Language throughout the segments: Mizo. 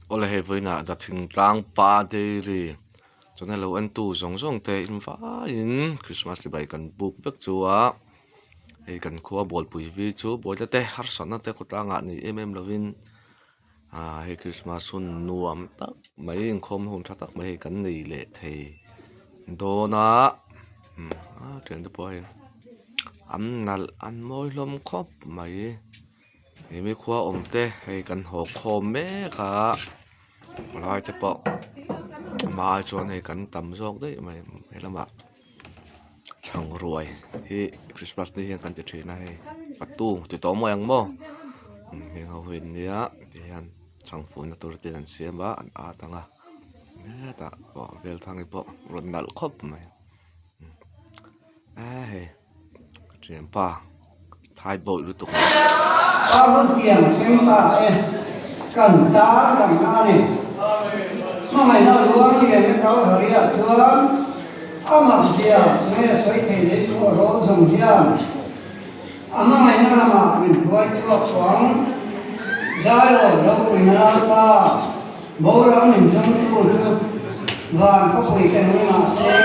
Awle hei vawiinah The Thingtlang Pa Dairy chuan hei lo entu zawng zawng te in vaiin Christmas chibai kan buk vek chu a hei kan khua bualpui vi chu buaina te harsatna te khawtlangah ni em em lovin ah hei Christmas hun nuam tak mai inkhawm hun tha tak mai hei kan nei leh thei dawn a ah thian te pawh hei an nalh an mawi hlawm khawp mai. He mi khua awm te hei kan haw khawm mek a palai te pawh amah ai chuan hei kan tam zawk daih mai he lamah chhang ruai hi christmas ni hian kan ti thin a hei patu ti tawh mawi ang maw heng ho hi an nia tihian chhang fuhna tur te an siam a an at ang a hetah pawh velthang hi pawh rawn nalh khawp mai a hei. Ka thianpa thai bawih lutuk mai. Pa hun tiang thleng ta e, kan tar dangna a ni. Hmangaihna luang lian e Kalhariah chuan amah zia nge sawi thei leh tu a rawl zawng hian a hmangaihna lamah min hruai chhuak tawh ang. Zion ropuina Lalpa boral min zawngtu chu van khawpui te hmang mah se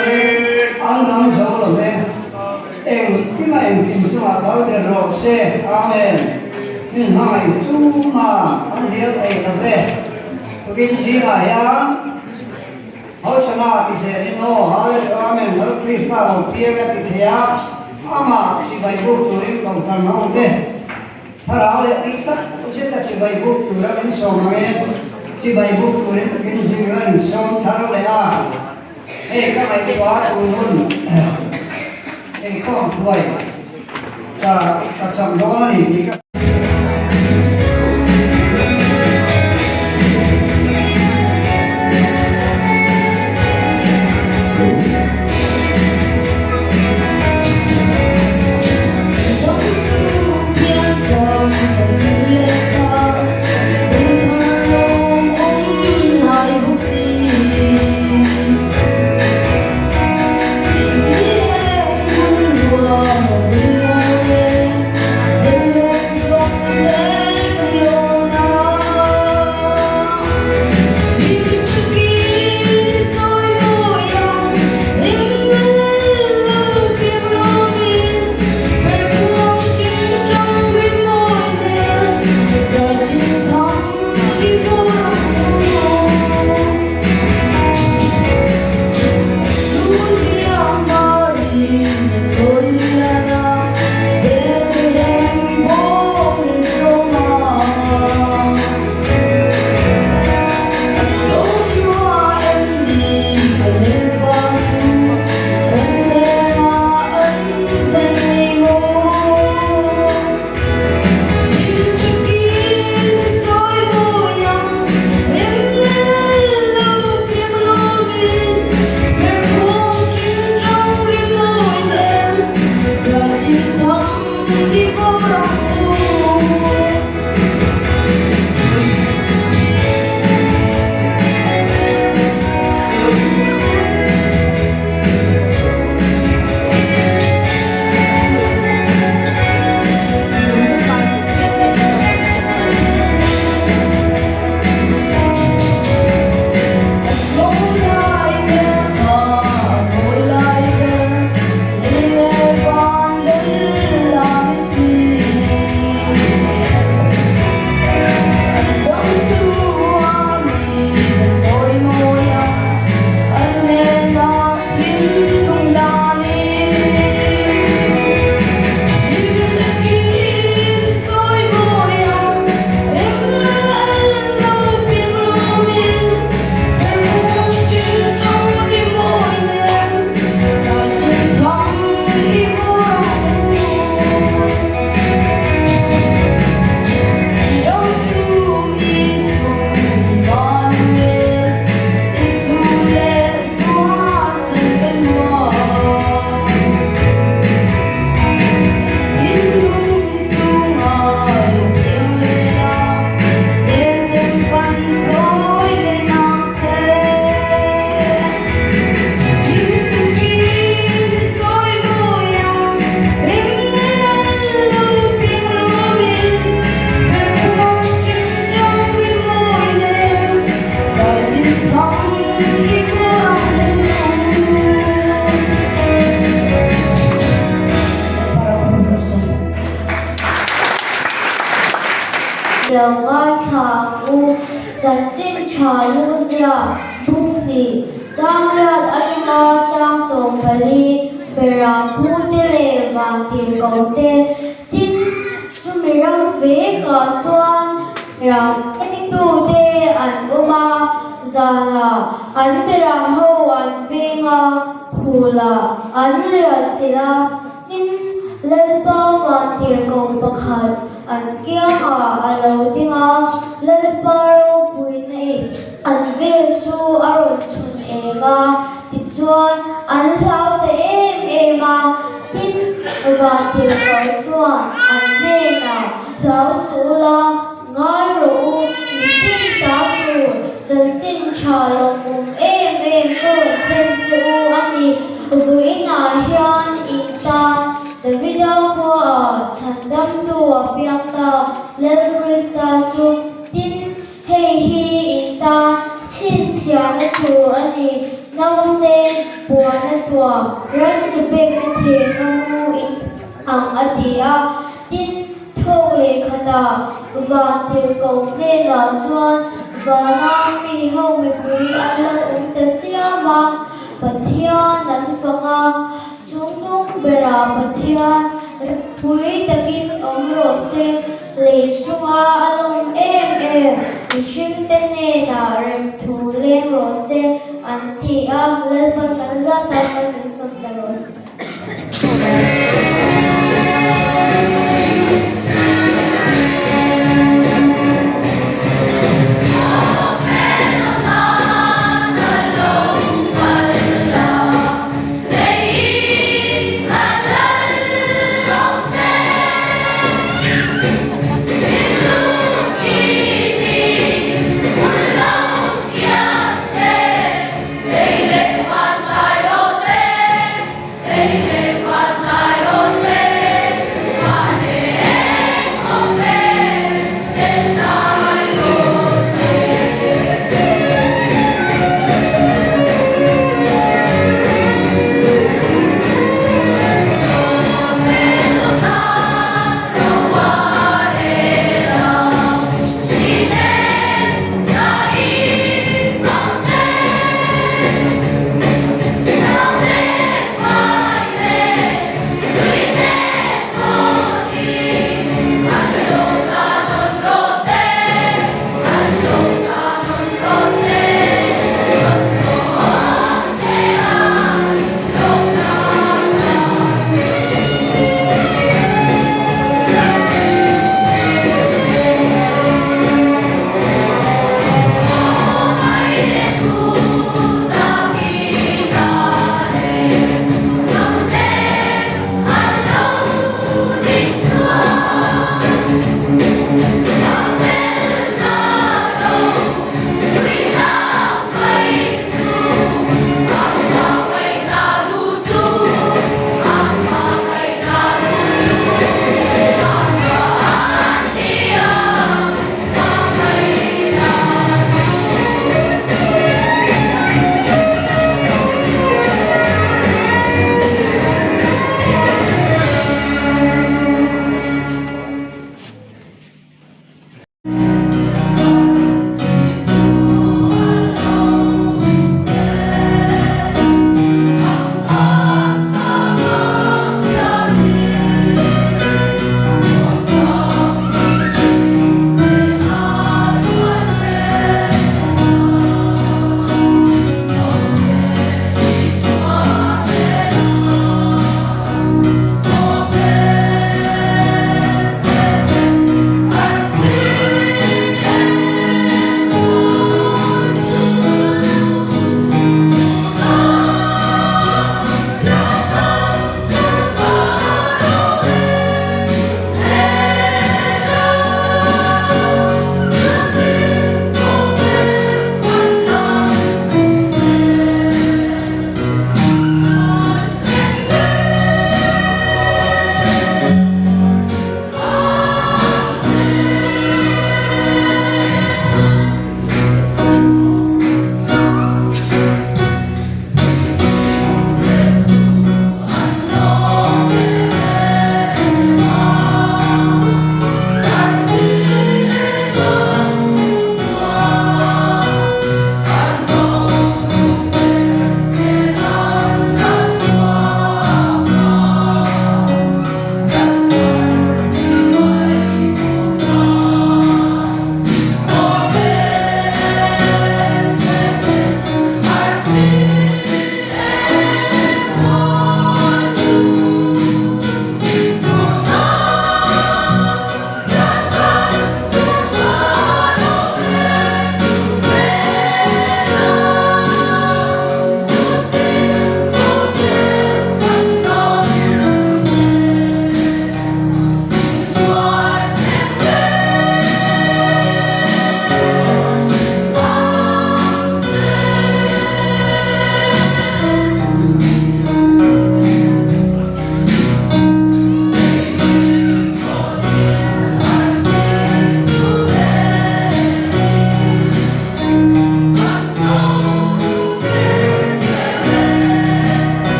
an dang zo lo ve. Engkima engkim chungah kal ber rawh se. Amen. Min hmangaih tuma an hlial thei lo ve. Tukin zingah hian Hosana ti zelin aw Hallelujah Amen Lal Krista lo piang a ti thei a, amah chibai buk turin kohhran ho te. Thlarau leh tih tak zeta chibai buk tura min sawm angin chibai buk turin ka inzir a insawm thar leh a, hei ka ngaihtuah tun hun inkhawm hruai ka ka chang dawn a ni tih ka. Lo ngaithla ang u, chanchin tha lungzia bung hnih, chang riat atanga chang 14, berah pute leh vantirhkoh te, tin chumi ram vekah chuan ram tute an awm a, zanah an beram ho an veng a, phulah an riah chilh a. Tin, Lalpa vantirhkoh pakhat an kiangah a lo ding a, Lalpa ropuina in an vel chu a rawn chhun eng a, tichuan an hlau ta em em a. Tin, vantirhkoh chuan an hnenah, Hlau suh ula, ngai rawh u, mitin ta tur chanchin tha lawmawm em em ka rawn thlen che u a ni. Vawiinah hian in tan Davida khuaah chhandamtu a piang ta, Lal Krista chu. Tin, hei hi in tan chhinchhiahna tur a ni, Nausên puana tuam, ram chu pekna thehna mu in ang a ti a. Tin, Thawk leh khatah Vantirhkoh hnenah chuan vana mi ho mipui an lo awm ta siam a, Pathian an fak a, chungnung berah Pathian pui takin awm rawh se, lei chunga a lawm em em, mihringte hnenah remthu leng rawh se an ti a, Lalpan kan zat a, kan insawm sa rawh se.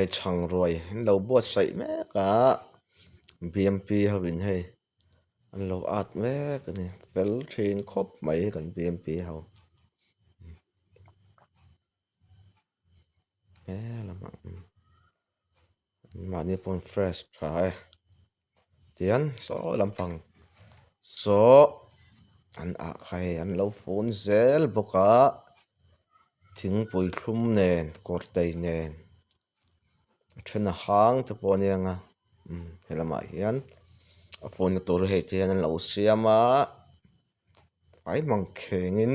Hei chhang ruai an lo buatsaih mek a bmp ho in hei an lo at mek a ni fel thin khawp mai kan bmp ho he lamah mahni pawh an fresh tha e tian saw lampang saw an ah kha hei an lo fun zel bawk a thingpui thlum nen kawr tei nen a then a hang te pawh a nia ang a umm helamah hian a phone na tur hei ti hian an lo siam a fai mang kheng in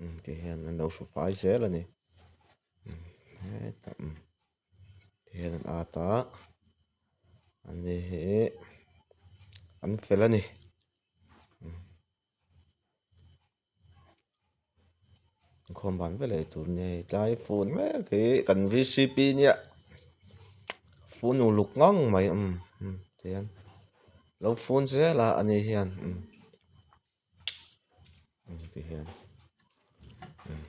umm ti hian an lo hru fai zel a ni umm hetah umm ti hian an at a an ni hi an fel a ni. Inkhawm ban vel ei tur nia hei tlai fun mek hi kan vcp nia fun uluk ngang mai umm umm tihian lo fun zel a ani hian umm umm tihian umm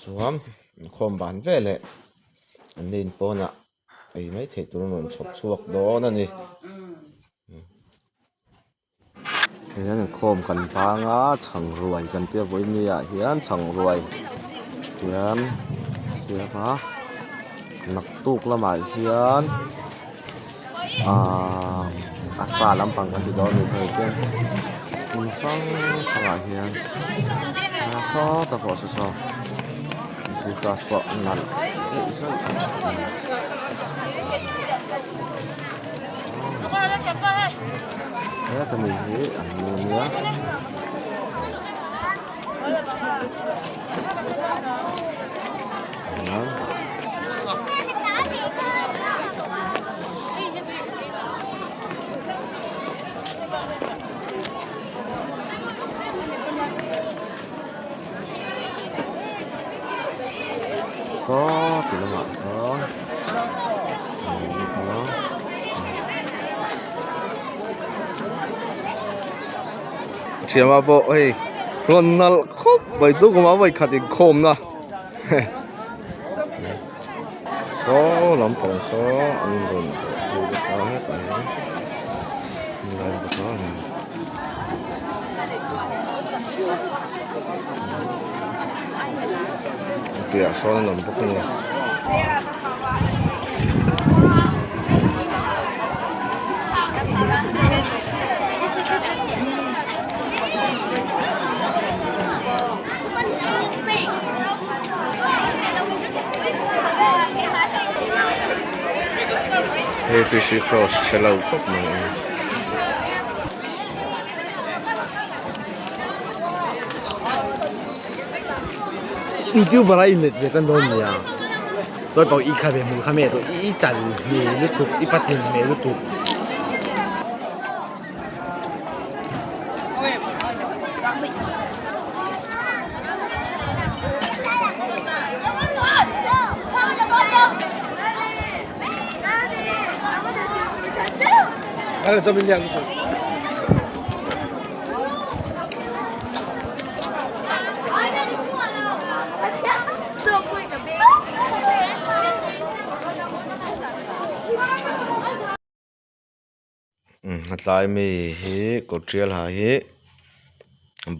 chuan inkhawm ban veleh an ni in pawnah ei mai theih tur an rawn chhawp chhuak dawn a ni. Hian inkhawm kan bang a chhang ruai kan tia vawiin ah hian chhang ruai tian a siam a naktuk lamah hian ahh a sa lampang kan ti dawn a ni hei hian hmun hrang hrangah hian sawtah pawh saw saw class pawh a nalh zeih zeih a ni. Heta mi hi an mu nia. Saw ti lamah sawn Thiama pawh hei rawn nalh khawp mai tu kuma vawi khat inkhawmna saw lampang saw an rawn bawh phei bawk a hetah hian an rawn bawk a ni. Piahah sawn an awm bawk a ni. Hei P C cross chhe lo khawp mai a ni. Youtuber a inlet ve kan dawn nia chuan pawh i kha ve hmu kha me tawh i chal hmel lutuk i patling hmel lutuk. A tlai mi hi kawr tial ha hi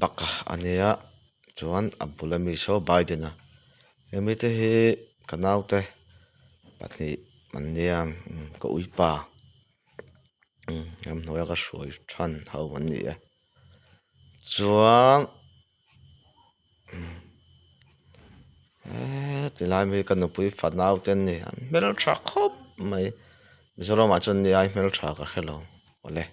bak a nia chuan a bul ami saw biden a hemi te hi ka naute pahnih an nia ka uipa ramhnuaia ka hruai than ho an ni e chuan hetilai mi ka nupui fanau te an ni an hmeltha khawp mai Mizoramah chuan ni ai hmeltha ka hrelo awle.